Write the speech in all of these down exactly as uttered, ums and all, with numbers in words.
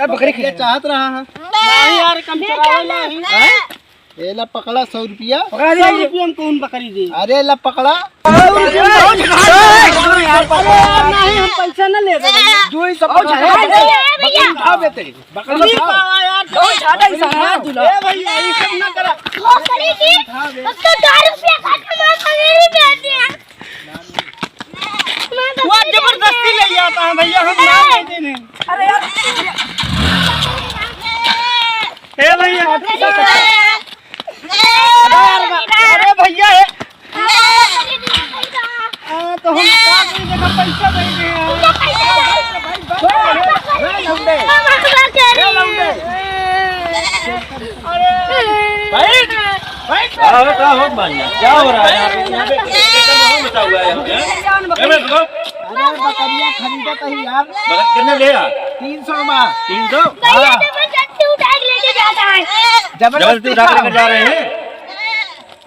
बकरी खरीदे चाहत रहा है। नहीं यार, कम चलावे नहीं। हैं? ए ला पकड़ा सौ रुपया। पकड़ा दे। सौ रुपया में कौन बकरी दे? अरे ला पकड़ा। अरे यार, नहीं, हम पैसा ना ले रहे हैं। दो ही सौ पकड़ा। अरे भैया। बकरी उठाओ बेटे। बकरी उठाओ। यार, बहुत ज्यादा ही सारा दूल्हा। ए भैया, ये सब ना करा। बकरी जी, अब तो दो रुपया खा के मार पकड़ी बैठे हैं। वो जबरदस्ती ले जाता है भैया, हम ना लेते नहीं। अरे यार। ए भैया। अरे भैया, ए। हाँ, तो हम का करी, देखा, पैसा दे दे यार। ए लौंडे। ए लौंडे। अरे, बैठ, बैठ। का हो, का हो, मानिया? क्या हो रहा है यहाँ पे? यहाँ पे एकदम माहौल मचा हुआ है यहाँ पे, हैं? ए, बैठ, रुको। अरे, बकरिया खरीदत ही यार। बकरी कितने ले यार? तीन सौ मा। तीन सौ? भैया, हाँ। जबरदस्ती उठा के लेके जाता है। जबरदस्ती उठा के लेके जा रहे हैं।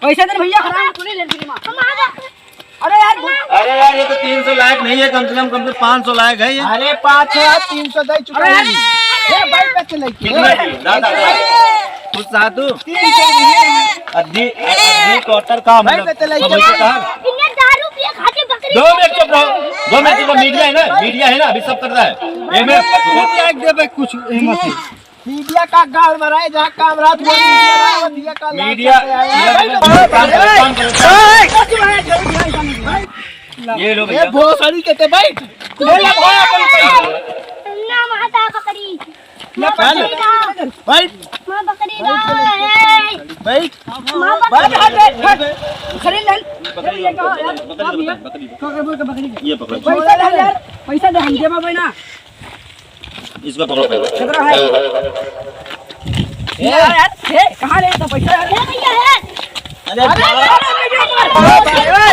पैसा दे भैया, हराम को नहीं ले फिर माँ। हम आ गए। अरे यार, अरे यार, ये तो तीन सौ लायक नहीं है, कम से कम, कम से पाँच सौ लायक है ये। अरे, पाँच सौ, तीन सौ दे चुका अरे है। यार। ये भाई पे चले के। कितना की? दादा, दादा। कुछ साधु। तीन सौ नहीं है। अद्धी, अद्धी क्वार्टर का भाई मतलब, पे चले के। समझ के कहा? इन्हें दारू पिए खाके बकरी दो मिनट चुप रहो। दो मिनट चुप रहो, मीडिया है ना, मीडिया है ना, अभी सब कर रहा है। ये मैं लायक दे भाई कुछ, ये मत। मीडिया का गाड़ मराए, जहाँ काम रात को मीडिया रहा, वो दिया का लाइट मीडिया, करते आए। मीडिया भाई, काम करता है। ये लो ये भैया। भोसड़ी के ते बैठ। ले ले भाई अपन पैसा। ना माता बकरी। ना माँ बकरी ना। बैठ। माँ बकरी ना। बैठ। माँ बकरी। बैठ, बैठ, बैठ। खरीद ले। बकरी, ये कहाँ यार? बकरी, बकरी, बकरी। कहाँ के बोल के बकरी? ये पकड़ो। पैसा दे यार। पैसा दे, हम देबा भाई ना। इसको पकड़ो पहले। कितना है? ए! यार, यार, ए, कहाँ ले तो पैसा यार? ए भैया, ए! अरे, अरे, अरे, अरे, अरे, अरे, अरे, अरे,